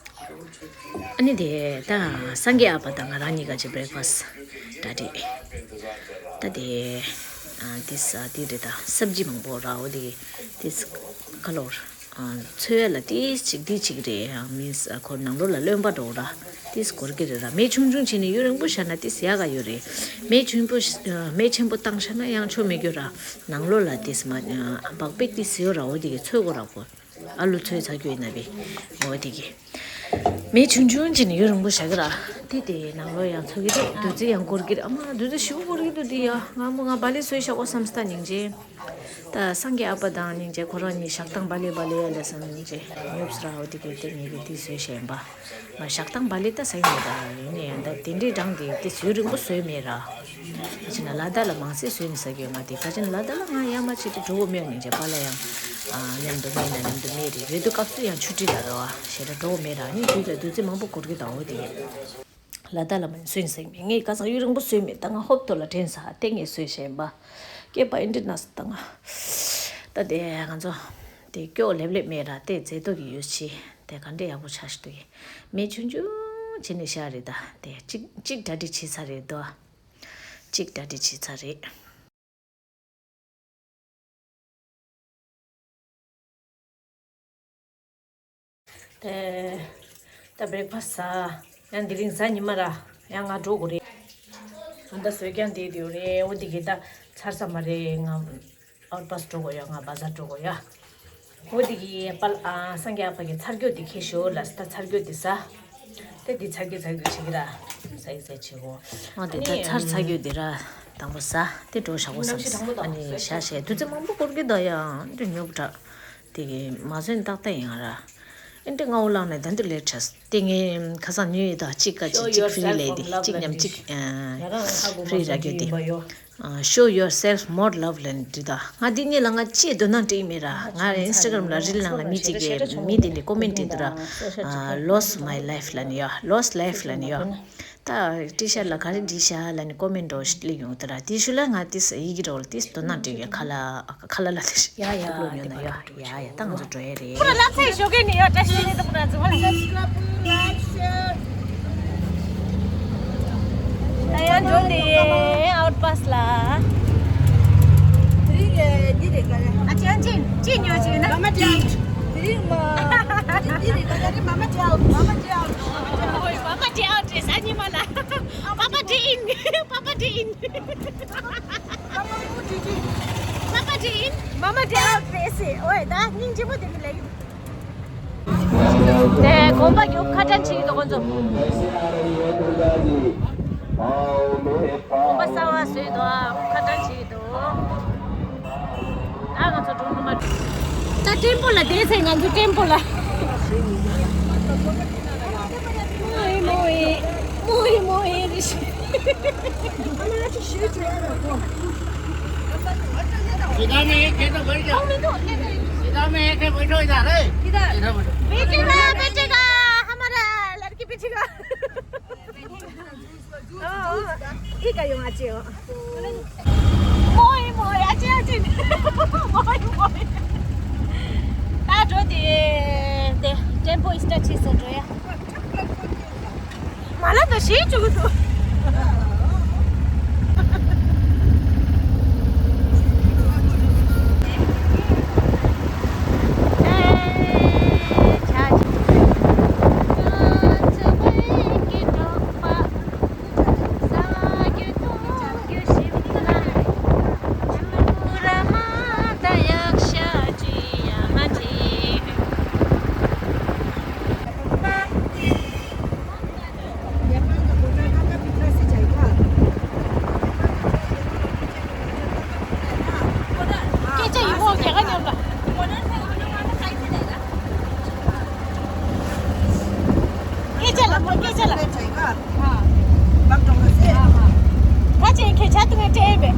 ཨ་ནི་དེ་ད་སངས་རྒྱས་ཨ་ཕ་དང་ང་རང་གཉིས་ཀ་ཅིག་བྷི་རེག་ཕ་སི་ཊི་གྲ་སྒྲིག་ད་དེ་ཨ་དེ་ས་དེ་རེད། ད་སབ་ཇི་མང་པོ་ར། འོ་དེ་དེ་ཁ་ལོར། ཚོས་ལ་ཏིས་ཅིག་ཏིས་ཅིག་རེད། མིན་ཁོ་ནང་ལོགས་ལ་རློན་པ་འགྲོ་ར། ཏིས་འགོར་གི་རེད་ར། མེ་ཆུང་ཆུང་བྱས་ནས་ཡུན་རིང་པོ་བཞག་ན་ཏིས་ཡག་ག་ཡོད་རེད། མེ་ཆུང་པོ་མེ་ཆེན་པོ་བཏང་བཞག་ན་ཡང་ཆོ་མེད་རྒྱུ་ར། ནང་ལོགས་ལ་ཏིས་མ་བག་ཕེབས་ཏིས་ཡོད་ར། འོ་དེ་གི་ཚོས་དགོས་ར་གོ། ཨ་ལུ་ཚོས་ཚ་རྒྱུ་ཡིན་ན་བི། འོ་དེ་གི་མེ་ཆུང་ཆུང་བྱས་ནས་ཡུན་རིང་པོ་བཞག་གི་ར། ཏི་ཏི་ནང་ལོགས་ཡང་ཚོ་གི་རེད། བདུད་རྩི་ཡང་འགོར་གི་རེད། ཨ་མ་བདུད་རྩི་ཞིག་འགོར་གི་འདུག་དེ་ཡ། ང་མོ་ང་བ་ལི་བཟོས་བཞག་གོ་བསམ་སྟ་སྙིང་རྗེ། ད་སངས་རྒྱས་ཨ་ཕ་དང་སྙིང་རྗེ་ཁོ་རང་གཉིས་ཞག་དང་བ་ལེ་བ་ལེ་ལ་སང་སྙིང་རྗེ་ཉོབ་སི་ར། འོ་དེ་གི་དེ་ངེད་ཀྱི་དེ་བཟོས་བཞག་ཡིན་པ། ང་ཞག་དང་བ་ལེ་ད་ས་ཡིན་ད་ཡིན་ནའི་ཡང་ད་དེ་འདྲའི་གྲངས་དེ་དེ་ཚོས་རིང་པོ་བཟོས་མེད་ར། ཕྱིན་ན་ལ་དྭགས་ལ་མང་སེ་བཟོས་ནས་ཟ་གི་ཡོད། ང་དེ་ག་ཅན་ལ་དྭགས་ལ་ང་ཡ་མ་ཆེད་དུ་འགྲོ་གི་མེད། སྙིང་རྗེ་པ་ལ་ཡང་མཉམ་དུ་མེད་ན་མཉམ་དུ་མེད་རེད། རེད་དུ་སྐབས་སུ་ཡང་ཆུ་ཁྲི་ལ་ར་བ་ཞེ་དྲག་འགྲོ་གི་མེད་ར། ནི་དུས་ལ་བདུད་རྩི་མང་པོ་འགོར་གི་ད། འོ་དེ། ལ་དྭགས་ལ་མ་ནི་སུན་སེང་མེད། ངས་ཁ་སང་ཡུན་རིང་པོ་བཟོས་མེད། ད་ང་ཧོབ་ཐོ་ལ་དྲན་ས་དེ་ངས་བཟོས་བཞག་ཡིན་པ། སྐྱེས་པ་ཨིན་དྲི་ན་ས་ད་ང་། ད་དེ་ང་ཚོ་དེ་སྐྱོ་ལེབ་ལེབ་མེད་ར། དེ་མཛེས་ཏོག་གི་ཡོད་ཆི་དེ་ག་འདྲས་ཡག་པོ་ཆགས་ཤི་འདུག་གི། མེ་ཆུང་ཆུང་བྱས་ནས་བཞག་རེད། ད་དེ་གཅིག་གཅིག་གྲ་སྒྲིག་བྱས་ཚར་རེད་དོ། གཅིག་གྲ་སྒྲིག་བྱས་ཚར་རེད། དེ་ད་བྷི་རེག་ཕ་སི་ཟ། ཡང་དེ་རིང་གཟའ་ཉི་མ་ར། ཡང་ང་འགྲོ་དགོས་རེད། ང་ད་བཟོས་ཀྱང་བསྡད་ཡོད་རེད། འོ་དེ་གི་ད་ཚར་ས་མ་རེད། ང་ཨའུཊ་པ་སི་འགྲོ་དགོས་ཡ། ང་བ་ཛར་འགྲོ་དགོས་ཡ། འོ་དེ་གི་པལ་ཨ་སངས་རྒྱས་ཨ་ཕ་གི་ཚར་གྱོད་དེ་ཁྱེར་ཤོག་ལ། ད་ཚར་གྱོད་དེ་ཟ། དེ་དེ་ཚར་གྱོད་ཚར་གྱོད་བྱེད་ཀྱི་ར། ཟ་ཡི་ཟ་བྱེད་གོ། ཨ་དེ་ད་ཚར་ཚར་གྱོད་དེ་ར། དང་པོ་ཟ། དེ་འགྲོ་བཞག་གོ་བསམ། ཨ་ནི་ཤ་ཤེ་དུས་ཚོད་མང་པོ་འགོར་གྱི་ད་ཡང་དུ་ཉོབ་དྲག་དེ་གི་མ་བཟོས་ཏག་ཏག་ཡིན་ར། ཨེ་འདྲ་ང་འོ་ལངས་ནས་ད་འདི་ལས་བྲེས། དེ་ངས་ཁ་སང་ཉོས་ཡོད་ད། གཅིག་ག་གཅིག་གཅིག་ཧྥི་རི་ལས་དེ་གཅིག་མཉམ་གཅིག་ཧྥི་རི་རག་གི་དེ། Show yourself more love ལན་འདི་ད་ང་འདི་གཉིས་ལ་ང་ཅི་དོ་སྣང་དྲིག་མེད་ར། ང་ཨིན་སི་ཊ་གྷ་རམ་ལ་རིལ་ནང་ལ་མི་གཅིག་གིས་མི་དེ་འདི་ཀོ་མེན་ཊི་འདི་ར། Lost my life ལ་ནི་ཡ། Lost life ལ་ནི་ཡ། ད་ཊི་ཤར་ལ་ག་རེ་བྲིས་ཤག་ལ་ནི་ཀོ་མེན་ཊི་འདྲ་བོ་ཞིག་སླེབས་ཡོང་དེ་ར། དེ་ཤུ་ལ་ང་ཏིས་ཡི་གེ་འདྲ་བོ་ལ་ཏིས་དོ་སྣང་དྲིག་ཡ། ཁ་ལ་ཁ་ལ་ལ་ཏིས་ཡ་ཡ་ལོ་ཉོ་ན་ཡ་ཡ་ཡ། ད་ང་ཚོ་འགྲོ་ཡ་རེད། ཁོ་ལ་ཚེ་ཞོགས་ཀས་ནི་ཡ་བཀྲ་ཤིས་ནི་དུ་ང་ཚོ་ལ། ད་ཡང་འགྲོ་དེ་ཨའུཊ་པ་སི་ལ། དེ་རིང་ལས་འདི་རེད་ག་རེ། ཨ་ཅེ་ཨ་ཅེ་ཅི་ཉོ་ཅི་ན། མ་མ་ཏི་ཨའུཊ། དེ་རིང་མ། འདི་རེད་ག་རེ། མ་མ་ཏི་ཨའུཊ། མ་མ་ཏི་ཨའུཊ། ཨོ་ཡ། མ་མ་ཏི་ཨའུཊ་རེད། གཟའ་ཉི་མ་ལ། མ་མ་ཏི་ཨིན། མ་མ་ཏི་ཨིན། མ་མ་ཏི་ཨིན། མ་མ་ཏི་ཨའུཊ་རེད་ཟེར། ཨོ་ཡ། ད་སྙིང་རྗེ་མོ་དེ་གི་ལས་ཀྱི་འདུག་དེ་གོམ་པ་རྒྱུག་ཁ་ཏོན་བྱེད་ཀྱི་འདུག་ཁོ་ཚོ། གོམ་པ་གསར་པ་བཟོས་འདུག་ཁ་ཏོན་བྱེད་ཀྱི་འདུག་ད་ང་ཚོ་འགྲོ་ནི་མ། ད་ཊེམ་པོ་ལ་བསྡད་ཚེ། ང་ཚོ་ཊེམ་པོ་ལ། མོ་ཨེ་མོ་ཨེ། མོ་ཨེ་མོ་ཨེ་རེད། सीधा में एक खेत बैठ जा। सीधा में एक खेत बैठो इधर, ए। किधर? इधर बैठो। बेटे का, बेटे का, हमारा लड़की बेटे का। ཨོ། ཨི་ཀ་ཡོང་ཨ་ཅེ་ཨོ། མོ་ཨི་མོ་ཨི་ཨ་ཅེ་ཨ་ཅེ། མོ་ཨི་མོ་ཨི། ད་འགྲོ་དེ་དེ་ཊེམ་པོ་ཨི་སི་ཊར་ཊི་བྱས་སོང་འགྲོ་ཡ། མ་ལ་ད་ཤེས་བཅུག་གི་འདུག चला। हाँ। हाँ। हाँ। ཁ་ཅིག་ཁྱེད་ཆ་ཏུ་ངས་སྤྲད་པས།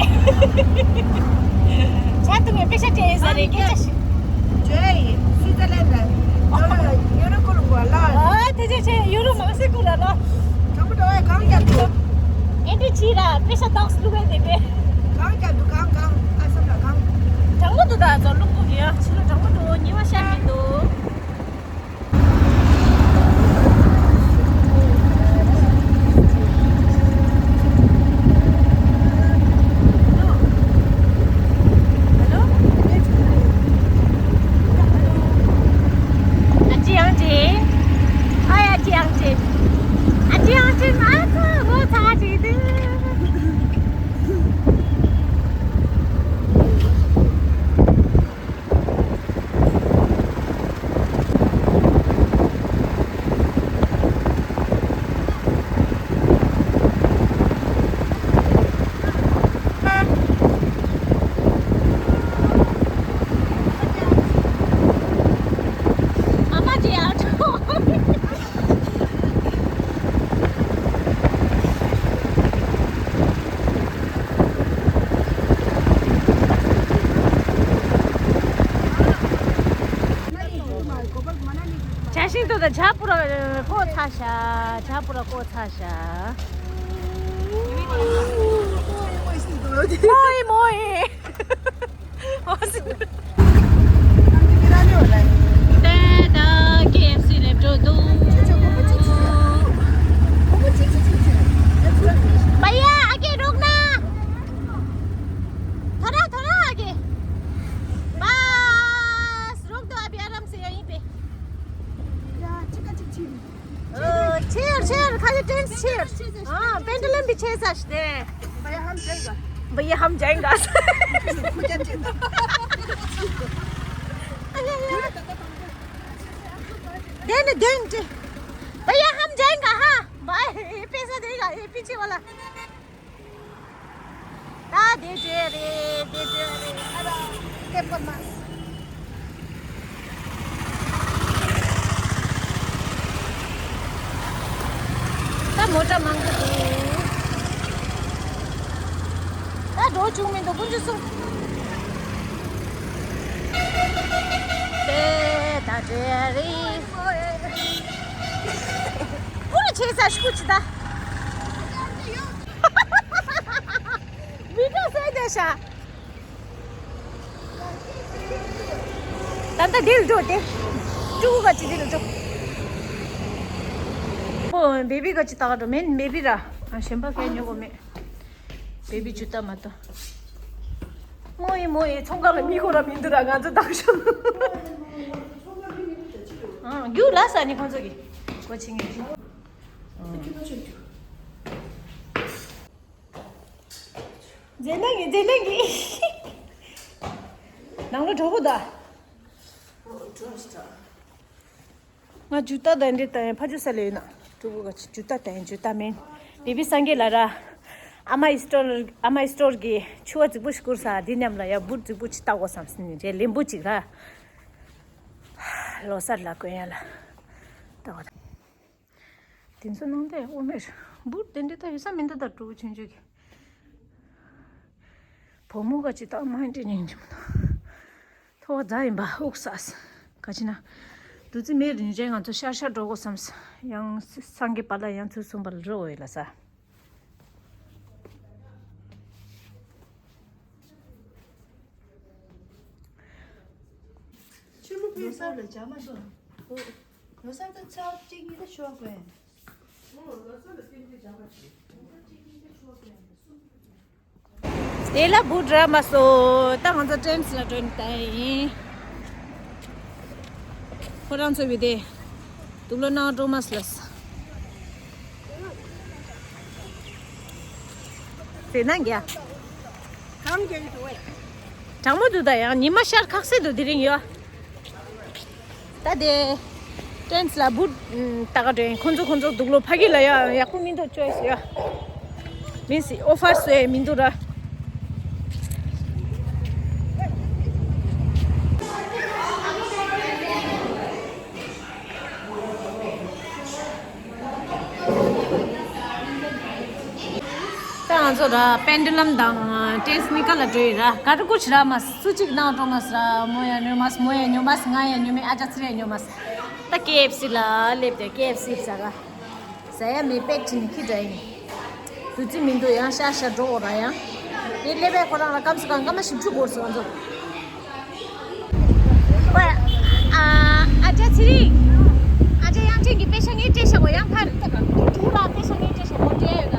ཆ་ཏུ་ངས་པེ་ཤ་སྤྲད་ས་རེད་ཁྱེད་ཆ་ཞིག་ཇོའི་སི་ཙར་ལན་ཌ། ཡུ་རོ་ཀུ་རུ་གོ་ལ། ཨ་དེ་ཅི་ཆེ་ཡུ་རོ་མང་སི་ཀུ་ལ་ལ། གང་པོ་འགྲོ་བའི་གང་རྒྱབ་འགྲོ། ཨེ་འདྲ་ཅི་ར་པེ་ཤ་ཏོག་སི་ལུག་ཨེ་དེ་པས། གང་རྒྱབ་འགྲོ་གང་གང་ཨ་སམ་ལ་གང་། གྲང་མོ་འདུག་ད་ཚོ་ལུག་པོ་གི་ཡ་ཕྱི་ལ་གྲང་མོ་འདུག་ཉི་མ་ཤར་གྱི་འདུག་ཇ་ཤིང་ཏོག་དང་ཇ་པུ་ར་བཀོག་ཚར་ཤག་ཇ་པུ་ར་བཀོག་ཚར་ཤག་མོ་ཡི་མོ་ཡི། དེ་ད་ཀེ་ཨེཕ་སི་ལེབ་འགྲོ་འདུག भैया आगे रोकना। थोड़ा थोड़ा आगे। बस रोक दो अभी आराम से यहीं पे। छेड़ छेड़ खाली टेंस छेड़। हाँ पेंडुलम भी छेड़ सकते हैं। भैया हम जाएगा। भैया हम जाएगा। Then then. भैया हम जाएगा। हाँ भाई ये पैसा देगा ये पीछे वाला। ད་དེ་འདྲས་རེད་དེ་འདྲས་རེད། ཨ་ར་ཀེ་པོ་མ། ད་མོ་ཊ་མང་པོ་འདུག་ད་འགྲོ་བཅུག་མི་འདུག་དཀོན་མཆོག་གསུམ། དེ་ད་འདྲས་རེད། ཀུ་རེ་ཆེ་ས་ཤུ་ཅི་ད། བི་ཌིའོ་བཟོས་བསྡད་ཤག་ད་ལྟ་འདིར་འགྲོ་དེ། ཕྲུ་གུ་ག་ཅིག་འདིར་འགྲོ། ཨོ་བེ་བི་ག་ཅིག་ལྟ་ག་འགྲོ་མིན་བེ་བི་ར། ཨ་གཞན་པ་གས་ཉོ་གོ་མེད། བེ་བི་ཇུ་ཏ་མ་གཏོགས། མོ་ཡི་མོ་ཡི་ཚོང་ཁང་ལ་མི་ཁོ་ར་མི་འདུག་ར་ང་ཚོ་བདག་ཤོག་ཨ་རྒྱུགས་ལ་ས་ནི་ཁོང་ཚོ་གི་གོ་ཆེ་ངེས་ཀྱི། མཛེས་ནག་གི་མཛེས་ནག་གི། ནང་ལོ་གྲོགས་པོ་ད། ང་ཇུ་ཏ་དང་འདྲེ་དང་ཕ་ཇུ་ས་ལེ་ཡོད་ན། ཕྲུ་གུ་ག་ཅི་ཇུ་ཏ་དང་ཇུ་ཏ་མིན། བེ་བི་སངས་རྒྱས་ལ་ར། ཨ་མ་ཡི་སི་ཊོར་ཨ་མ་ཡི་སི་ཊོར་གི་ཕྱུ་པ་རྫིག་པོ་ཞིག་བསྐུར་ས་འདི་མཉམ་ལ་ཡ་བུ་རྫིག་པོ་ཅིག་ལྟ་དགོས་བསམ་སི་ནི་རེད་ལེན་པོ་ཅིག་ར། ལོ་སར་ལ་གོན་ཡ་ལ། ལྟ་དགོས། དེ་ཚོ་ནང་དེ་ཨོ་མེར་བུར་དེ་འདྲ་ད་ཡོད་ས་མི་འདུག་ད་ཕྲུ་གུ་ཆུང་ཆུང་གི། བུ་མོ་ག་ཅི་ད་མ་འདྲེ་ཉིན་གྱི་མི་འདུག་ཐོ་བ་རྫ་ཡིན་པ་དབུགས་ས། ག་ཅི་ན། བདུད་རྩི་མེད་རིན་ཆེན་ང་ཚོ་ཤར་ཤར་འགྲོ་དགོས་བསམས། ཡང་སངས་རྒྱས་པ་ལ་ཡང་ཚུར་སོང་པ་ལ་རོ་ཡོད་ལ་ས། ཆུ་མོ་ཕུལ་ས་ལ་བྱ་མ་སོང་། ལོ་སར་དུ་ཚར་གཅིག་གཉིས་དུ་ཤོག་དགོས། དེ་ལ་བུ་འདྲ་མ་སོ། ད་ང་ཚོ་ཊེན་སི་ལ་འགྲོ་ནི་ད་ཡིན། ཁོ་རང་ཚོ་བི་དེ། དུག་ལོ་ནང་འགྲོ་མ་སླེས། ཟེར་ན་རྒྱ། གང་རྒྱ་ཡི་འདུག་བས། གྲང་མོ་འདུག་ད་ཡང་ཉི་མ་ཤར་ཁག་སེ་འདུག་དེ་རིང་ཡོད། ད་དེ། ཊེན་སི་ལ་བུ། ད་ག་དྲན་ཁོང་ཚོ་ཁོང་ཚོ་དུག་ལོ་ཕ་གི་ལ་ཡ་ཡག་པོ་མི་འདུག་ཅོ་ཡ་ཟེར་ཡ། མིན་སི་ཨོ་ཕར་སོ་ཡ་མི་འདུག་ར། ང་ཚོ་ར་པེན་ཌུ་ལམ་དང་ཊེན་སི་ནི་ཀ་ལ་འགྲོ་ཡི་ར། ག་རེ་ཀུ་ཆི་ར་མ་སུ་གཅིག་ནང་འགྲོ་མ་སི་ར། མོ་ཡང་ཉོ་མ་སི། མོ་ཡང་ཉོ་མ་སི། ང་ཡང་ཉོ་མེད། ཨ་ཅག་ཚི་རེ་ཡང་ཉོ་མ་སི། ད་ཀེ་ཨེཕ་སི་ལ་སླེབས་ཏེ་ཀེ་ཨེཕ་སི་ཟ་ག་ཟ་ཡ་མེད། པེག་བྱས་ནས་འཁྱེར་འགྲོ་ཡིན། དུས་ཚོད་མི་འདུག་ཡང་ཤར་ཤར་འགྲོ་འོ་ར། ཡང་དེ་སླེབས་པའི་ཁོ་རང་ལ་སྐམ་སི་ཁང་སྐར་མ་བཞི་བཅུ་འགོར་སོང་ང་ཚོ། ཨ་ཅག་ཚེ་རིང་། ཨ་ཅག་དབྱངས་ཅན་གྱིས་པེ་ཤ་ངའི་སྤྲད་ཤག་གོ། ཡང་ཕར་ད་ག་དུ་ར་པེ་ཤ་ངའི་སྤྲད་ཤག་གོ། སྤྲད་ཡོད་ད།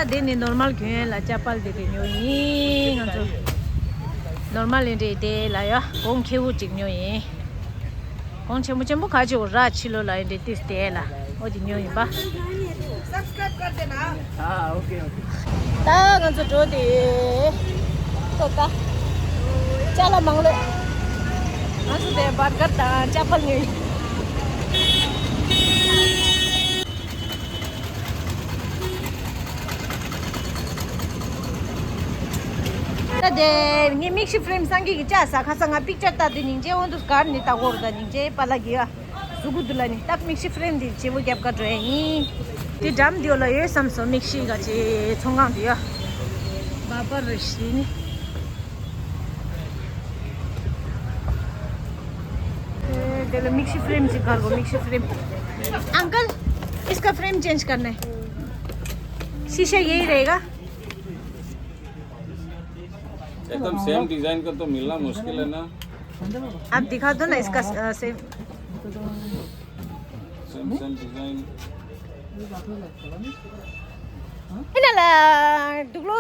ད་དེ་ནི་ནོར་མལ་གྱོན་ཡས་ལ་ཅ་པལ་དེ་རེ་ཉོ་ཡིན་ང་ཚོ། ནོར་མལ་ལས་འདྲེ་དེ་ལ་ཡ་གོང་ཁེ་བོ་གཅིག་ཉོ་ཡིན། གོང་ཆེན་པོ་ཆེན་པོ་ཁ་ཆེ་བོ་ར་ཕྱི་ལོ་ལ་ཡིན་འདྲེ་ཏིས་དེ་ལ་འོ་དེ་ཉོ་ཡིན་པ། ད་ང་ཚོ་འགྲོ་དེ། ཏོ་ད། ཅ་ལག་མང་ལོས། ང་ཚོ་དེ་བར་གར་དང་ཅ་པལ་ཉོས། ད་དེ་ངས་མིག་ཤི་ཕི་རེམ་སང་གི་གི་ཅ་ས་ཁ་ས་ང་པིག་ཅར་ལྟ་དུས་སྙིང་རྗེ་འོང་དུས་གར་ནི་ལྟ་གོ་རུ་ད་སྙིང་རྗེ་པ་ལ་གི་ཡ། གཟུགས་པོ་འདི་ལ་ནི་སྟབས་མིག་ཤི་ཕི་རེམ་འདི་བྱེད་པོ་རྒྱབ་ཀ་འགྲོ་ཡ་ཡིན། དེ་འགྲམ་འདི་ལ་ཡོད་བསམ་སོང་། མིག་ཤི་ག་ཅེ་ཚོང་ཁང་འདི་ཡ། བ་པར་རེ་ཤི་ནི། དེ་ལ་མིག་ཤི་ཕི་རེམ་ཅིག་གར་གོ། མིག་ཤི་ཕི་རེམ། अंकल, इसका फ्रेम चेंज करना है। शीशा यही रहेगा। एकदम सेम डिजाइन का तो मिलना मुश्किल है ना। आप दिखा दो ना इसका, अ, सेम। Same, same design. ཨེ་ན་ལ་འདུག་ལོ།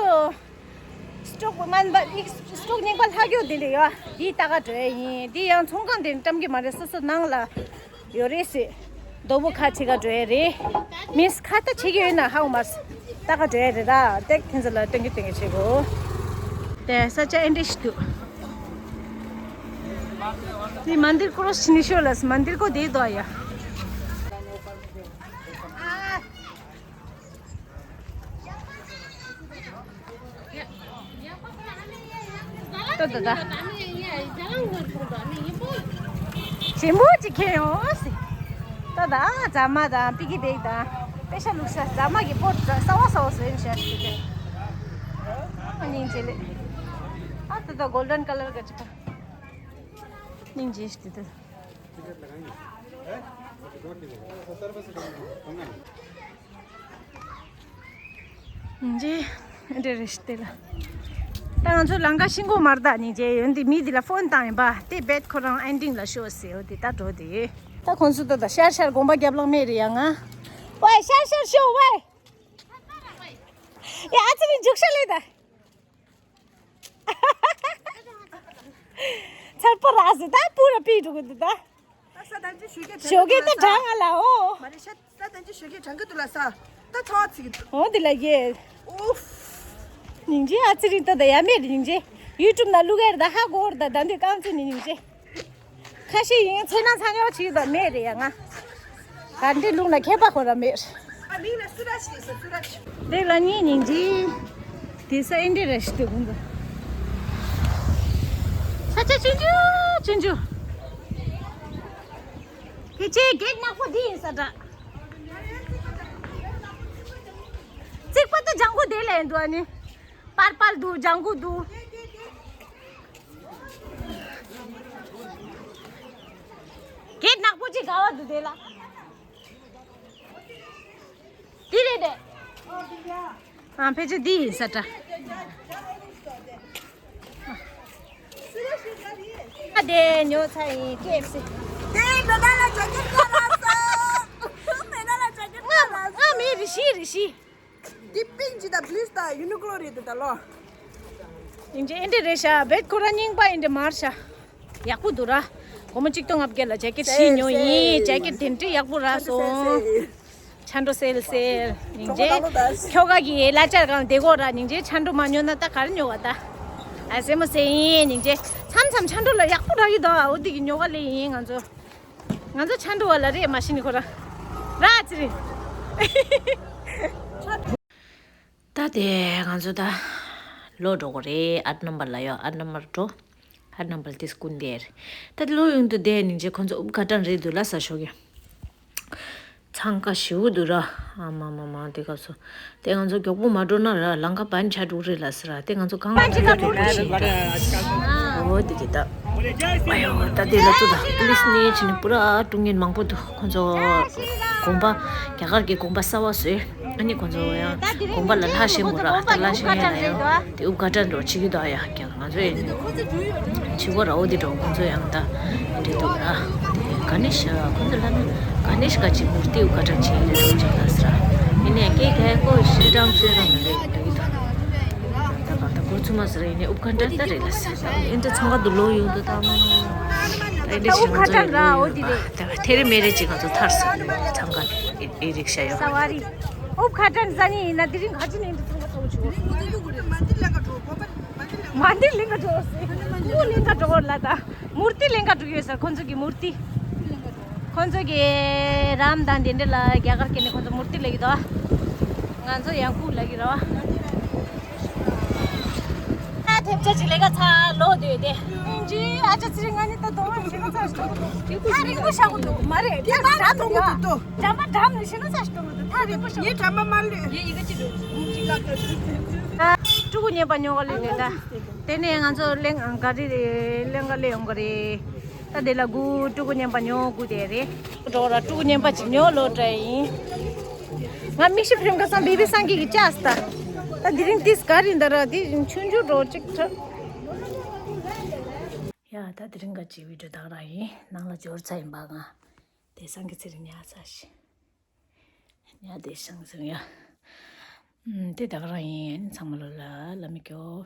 སི་ཊོག་མན་པ་སི་ཊོག་རྙིང་པ་ལྷག་ཡོད་དེ་ལས་ཡོད། འདི་ལྟ་ག་འགྲོ་ཡ་ཡིན། འདི་ཡང་ཚོང་ཁང་དེ་བཀྲམ་གི་མ་རེད། སོ་སོ་ནང་ལ་ཡོད་རེད་ཟེར། རྡོ་པོ་ཁ་ཕྱེ་ག་འགྲོ་ཡ་རེད། མིས་ཁ་ལྟ་བྱེད་ཀྱི་ཡོད་ན་ཧ་གོ་མ་སོང་། ལྟ་ག་འགྲོ་ཡ་རེད་ད། ཏེག་ཐེན་ཚོ་ལ་སྟོན་གི་སྟོན་གི་བྱེད་དགོས། དེ་ས་ཆ་ཨེ་འདྲ་ཞིག་འདུག་དེ་མན་དིར་ཀོ་རོ་སི་ཕྱི་ནས་ཤོད་ལ། མན་དིར་ཀོ་དེ་དོ་ཡ། ཏོ་ཏོ་ཏོ། ཞིམ་པོ་ཅིག་ཁྱེར་ཡོང་ཟེར། ཏོ་ད་རྫ་མ་དང་པི་གི་བེག་དང་པེ་ཤ་བླུགས་ས། རྫ་མ་གི་པོ་ཏི་གསར་པ་གསར་པ་བཟོས་ནས་བཞག་ཤིག་དེ། ཨ་སྙིང་རྗེ་ལེ། ཨ་ཏོ་ཏོ་གོལ་ཌན་ཀ་ལར་ག་ཅིག་སྙིང་རྗེ་ཞིག་དེ། ཉིན་རྗེ། འདྲེ་རེ་ཤི་དེ་ལ། ད་ང་ཚོ་ལམ་ཁ་ཤིང་སྒོ་མར་དག་ཉིན་རྗེ་ཡོན་ཏི་མི་འདི་ལ་ཕོན་བཏང་ཡིན་པ། དེ་བེད་ཁོ་རང་ཨེན་ཌིང་ལ་ཤོག་ཟེར་འོ་དེ་ད་འགྲོ་དེ། ད་ཁོང་ཚོ་ད་ད་ཤར་ཤར་དགོན་པ་རྒྱབ་ལོག་མེད་རེད་ཡ་ང་། ཝའི་ཤར་ཤར་ཤོག་ཝའི། ཡ་ཨ་ཙི་མི་འཇུག་ཤ་ལེ་ད། ཚར་པ་ར་ཟེར་ད་པུ་ར་པི་འགྲོ་གི་འདུག་ད། ད་ས་དང་ཅི་ཞོགས་ཀས་ཞོགས་ཀས་ད་དྲང་ང་ལ་འོ། མ་རེད་ཤ། ད་ད་ཅི་ཞོགས་ཀས་དྲང་གི་འདུག་ལ་ས། ད་ཚ་བ་ཚིག་གི་འདུག་འོ་དེ་ལ་ཡེ། ཨོ། སྙིང་རྗེ་ཨ་ཙི་རི་ཏོ་ད་ཡ་མེད་རེད་སྙིང་རྗེ། ཡུ་ཊུབ་ན་བླུག་ཡ་རེད་ད་ཧ་གོ་རེད་ད། ད་འདི་རྐང་ཚོད་ནི་སྙིང་རྗེ། ཁ་ཤས་ཡིན་ཚེ་ན་ཚ་ཉོ་བྱེད་ད་མེད་རེད་ཡ་ང་། ག་འདྲི་ལུག་ན་ཁྱད་པར་ཁོ་ར་མེད། ཨ་མིང་ལ་སུ་ར་ཤི་སུ་ར་ཤི། དེ་ལ་ཉིན་སྙིང་རྗེ། དེ་ས་ཨིན་དྲི་ར་ཤི་དེ་གུང་དུ། ས་ཆ་ཆུང་ཆུང་ཆུང་ཆུང་། ཕལ་ཆེར་གེག་ནག་པོ་འདི་ཡིན་ས་འདྲ། རྩིག་པ་དང་ལྗང་གུ་དེ་ལས་འདུག་ཨ་ནི། པར་པལ་འདུག་ལྗང་གུ་འདུག་གེག་ནག་པོ་ཅིག་ག་བ་འདུག་དེ་ལ། འདི་རེད་དེ། ཨ་ཕལ་ཆེར་འདི་ཡིན་ས་འདྲ། ཨ་དེ་ཉོ་ཚར་ཡིན་ཀེ་ཨེཕ་སི། དེ་མེ་ན་ལ་ཇ་ཀེ་ཊི་ཁ་ལ་ས། མེ་ན་ལ་ཇ་ཀེ་ཊི་ཁ་ལ་ས། ང་མེད་རེ་ཤི་རེ་ཤི། འདི་པིང་ཅི་དང་བྷི་ལིས་དང་ཡུ་ནི་ཀོ་ལོ་རེད་འདུག་ད་ལོ། ཡིན་གྱི་ཨེ་འདྲ་རེད་ཤག་བེད་ཁོ་རང་རྙིང་པ་ཡིན་འདྲ་མར་ཤག་ཡག་པོ་འདུག་ར། སྒོར་མོ་གཅིག་སྟོང་ལྔ་བརྒྱ་ལ་ཇེ་ཀེ་ཊི་བཞི་ཉོ་ཡིན། ཇེ་ཀེ་ཊི་དེ་འདྲ་ཡག་པོ་རག་སོང་། ཆ་འགྲོ་སེལ་སེལ། ཡིན་གྱི་ཁྱོ་ག་གི་གླ་ཆ་གང་བདེ་གོ་ར། ཡིན་གྱི་ཆ་འགྲོ་མ་ཉོ་ན་ད་ག་རེ་ཉོ་བ་ད། ཨ་སེ་མོ་སེ་ཡིན་ཡིན་གྱི་མཚམས་མཚམས་ཆ་འགྲོ་ལ་ཡག་པོ་རག་གི་འདུག་འོ་དེ་གི་ཉོ་ག་ལེ་ཡིན་ང་ཚོ། ང་ཚོ་ཆ་འགྲོ་བ་ལ་རེད་མ་ཤི་ནི་ཁོ་ར། ར་ཅི་རེད། ད་དེ་ང་ཚོ་ད་ལོ་འགྲོ་གོ་རེད། ཨཊ་ནམ་བར་ལ་ཡོད། ཨཊ་ནམ་བར་འགྲོ། ཨ་རྣམ་པ་དེ་སྐུ་འདེར། ད་ལོ་ཡོང་དུ་བསྡད་ནི་རྗེས་ཁོང་ཚོ་ཨུབ་ཁ་ཏན་རེད་འདུག་ལ་ས་ཞོག་གི། འཚང་ཁ་ཞེ་པོ་འདུག་ར། ཨ་མ་མ་མ་དེ་སྐབས་སུ། དེ་ང་ཚོ་མགྱོགས་པོ་མ་འགྲོ་ན་ར་ལམ་ཁ་བན་ཆ་འགྲོ་རེད་ལ་ཟེར་ར། དེ་ང་ཚོ་གང་ལ་ཁ་འགྲོ་རེད་ཟེར་ར། འོ་དེ་དེ་ད། ཨ་ཡོ་ད་དེ་ལ་ཚོ་ད་པུ་ལིས་ནས་ཕྱིན་ནས་པུ་ར་ཀྲུང་ངན་མང་པོ་འདུག་ཁོང་ཚོ་དགོན་པ་རྒྱ་གར་གྱི་དགོན་པ་གསར་པ་བཟོས། ཨ་ནི་ཁོང་ཚོ་ཡང་དགོན་པ་ལ་ལྷ་བཞེངས་མོ་ར། ད་ལྷ་བཞེངས་ཡ་ལ་ཡང་དེ་ཨུབ་ཁ་ཏན་འགྲོ་བྱེད་ཀྱི་འདུག་ཡ། ང་ཚོ་ཡིན། བྱེད་སྒོ་ར་འོ་དེ་འགྲོ་ཁོང་ཚོ་ཡང་ད་འདྲེ་འདུག་ར། དེ་ག་ནེ་ཤ་ཁོང་ཚོ་ལ་ན་ག་ནེ་ཤ་ག་ཅིག་མུར་ཏི་ཨུ་ཀ་ཏྲ་ཅིག་རེ་འགྲོ་ཅིག་ལ་སྲ། ཡིན་ནས་སྐད་ག་ཀོ་ཤི་ཏང་ཚོས་རང་མ་རེད་འདུག་གི་འདུག་ད་ག་ད་གོ་ཚུ་མ་སྲ་ཡིན་ནས་ཨུ་ཀ་ཏྲ་ད་རེད་ལ་སྲ། ཨེ་འདྲ་ཚང་ག་འདུག་ལོ་ཡོང་འདུག་ད་མ་ཨེ་འདྲ་ཞིག་ང་ཚོ་ཡོང་ཡོད་ད་ཐེ་རེ་མེ་རེ་ཅིག་ང་ཚོ་ཐར་སོང་ཚང་ག་ཨེ་རིག་ཤ་ཡོད། ཨུབ་ཁ་ཏན་ཟ་ནི་ཡིན་ན་དེ་རིང་ག་ཅི་ནས་འདི་ཚང་མ་ཚོགས་ཆུ། མ་འདི་ལིང་ག་འགྲོ་སྲིད། ཁུ་ལིང་ག་འགྲོ་ལ་ད། མུར་ཏི་ལིང་ག་འགྲོ་ཡོད་ཟེར་ཁོང་ཚོ་གི་མུར་ཏི། ཁོང་ཚོ་གི་རམ་དང་དེ་འདྲ་ལ་རྒྱ་གར་སྐད་ནས་ཁོང་ཚོ་མུར་ཏི་ལ་གི་ད། ང་ཚོ་ཡང་ཁུག་ལ་གི་ར་བ། ཐེབས་ཆ་ཅིག་ལས་ཀ་ཚ་ལོ་དུས་དེ། ཨིན་ཇི་ཨ་ཅག་ཚེ་རིང་ང་ནི་ད་དོང་བ་ཞིག་ཚ་ཞིག་ཐག་རིང་པོ་ཤ་གོ་འདུག་མ་རེད། དེ་མ་འགྲམ་འདུག་ག་འགྲམ་པ་འགྲམ་ནས་ཤི་ན་ཚ་ཞིག་གཏོང་གི་འདུག་ཐག་རིང་པོ་ཤ་གོ་འདུག་ངའི་འགྲམ་པ་མ་ལུས། ངའི་ཡི་གེ་ཅི་འདུག་ཕྲུ་གུ་ཉན་པ་ཉོ་ག་ལུས་ནས་ད། དེ་ནས་ང་ཚོ་གླིང་ག་རེ་རེད། གླིང་ག་ལས་ཡོང་གི་རེད། ད་དེ་ལ་གུ་ཕྲུ་གུ་ཉན་པ་ཉོ་དགོས་དེ་རེད། འགྲོ་ར་ཕྲུ་གུ་ཉན་པ་ཅིག་ཉོ་ལོ་དྲ་ཡིན། ང་མི་ཤི་ཕྲེང་ཁ་སང་བི་བི་སང་གི་གི་ཅག་ད། ད་དེ་རིང་ཏིས་ག་རེ་འདི་ར་དེ་ཆུང་ཆུང་འགྲོ་ཅིག་ཁྲ། ཡ་ད་དེ་རིང་ག་ཅིག་བི་ཌིའོ་དག་ར་ཡིན་ནང་ལ་འབྱོར་ཚ་ཡིན་པ་ང་། དེ་སང་གི་ཚེ་རིང་ཉག་ཚ་ཞིག་ཉག་དེ་སང་ཚེ་རིང་ཡ། ཨུམ། དེ་དག་རང་ཡིན། ཚང་མ་ལོ་ལ་ལ་མི་སྐྱོ།